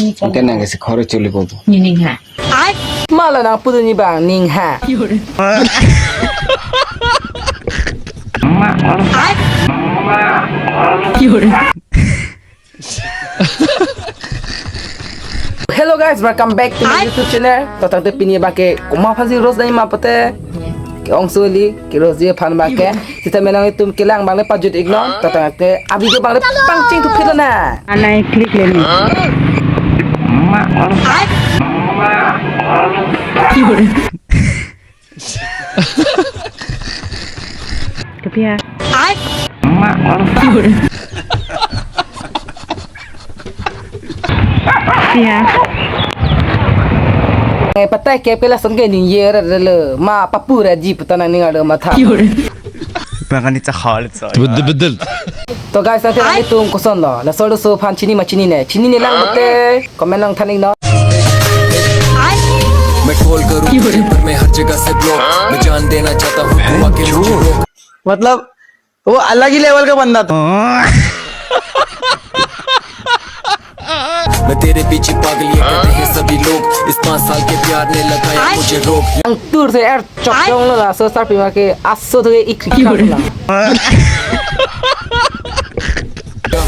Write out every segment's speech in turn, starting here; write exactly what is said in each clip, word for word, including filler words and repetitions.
Anke nang kesi khoro chuli bobo. Nining ha. Mala nang pudu ni bang ning ha. Hello guys, welcome back to my YouTube channel. To tangte pini abang ke komat aphansi roast nangji ma pulote, ke-ongso kali, ke-roast ji aphan abang ke. Sita me nanglitum kelang abang le pajut iknon. To tangte a-video abang le pangcheng thuphit lonang. Anai click le ni. Kopi ha. Kopi ha. Eh, patai kep ke lason ke ningje ra le ma papu ra ji puta nangning arlo matha. Bang kani chakha le so. Bedel bedel. To guys, nanti nanglitum koson lo. Laso laso aphan chini ma chinine. Chinine lang pulote comment nangthan iknon. मैं कॉल करूं तुझे पर मैं हर जगह से ब्लॉक। मैं जान देना चाहता हूँ तू आके मुझे रोक। मतलब वो अलग ही लेवल का बंदा था। मैं तेरे पीछे पागल ये कहते हैं सभी लोग। इस पाँच साल के प्यार ने लगाया मुझे रोग। Angtur si er chok jong lo laso sarpima ke aso thu ik kikar la.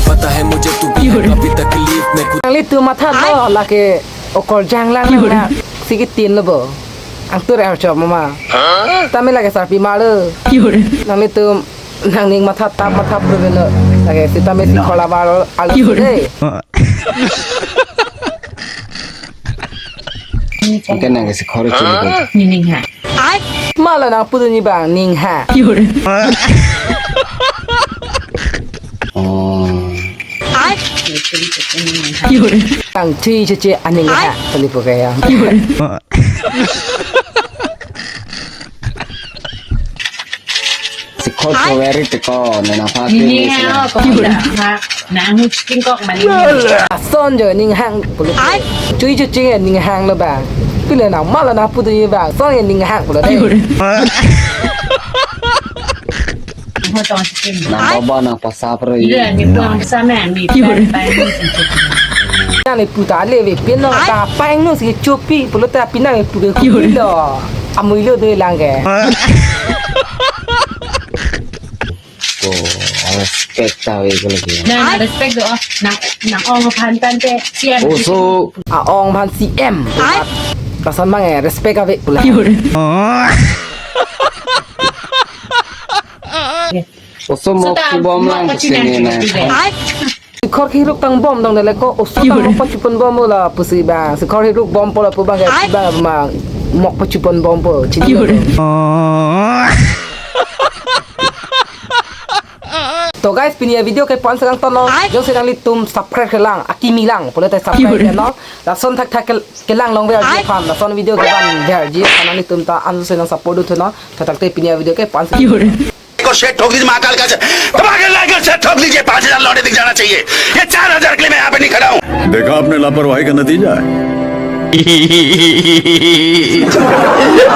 पता है मुझे तू भी है काफी तकलीफ में खुद। Nanglitum matha lo lake okorjang lang lang na si kitin lo bo. Angtur er chok mama. Tame lake sarpima lo. Nanglitum nangning matha tap matha provelo. Lake sita me si khola bar alo de. Anke nang kesi khoro chuli bobo. Nining ha. Mala nang pudu ni bang ning ha. Oh. Ang chui cheche aning ha. Tali po kaya. Si khoro very teko, nena pati. Nining ha, kok na ha, nang hu chicken kok mani. Ason jo ning hang pulo. Chui chui ning hang lo bang. Pila nang mala nang pudu ni bang. Son ning hang pulo de. Ho tong chicken. Nang baba nang pasap ro. Iya, ni buang sama ni. Nang ni puta le ve pin no ta pang no si chopi pulo ta pinang pu ke kupi lo. Amui lo do lang ke. Ko respect ta ave ko lagi. Na, na respect do, oh. Na, na ong aphan tangte C M. Oso a-ong aphan C M. Ai. Lason abang eh respect ave pula. Oso mok chubom lang sini na. Ai. Khor hiruk tang bom dong dele ko oso tang mok pachupon bom la pusi bang. Si khor hiruk bom po lapu bang ke bang ma mok pachupon bom po. Chini. To guys, pini a-video ke pon selang tono. Ai. Jongsi nanglitum subscribe kelang, akimi lang, pulote subscribe ke no. Lason thakthak ke, kelang longver ji aphan, lason video kevan ver ji aphan nanglitum ta ansi nang support dun thuno. To tangte pini a-video ke pon selang. को शेर ठोक दीजिए महाकाल का शेर, धमाकेदार लाइक और शेर ठोक दीजिए, पाँच हज़ार लौंडे दिख जाना चाहिए। ये चार हज़ार के लिए मैं यहाँ पे नहीं खड़ा हूँ। देखा आपने लापरवाही का नतीजा है।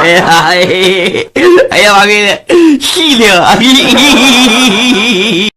Ayo, ayo, ayo, ayo, ayo, ayo.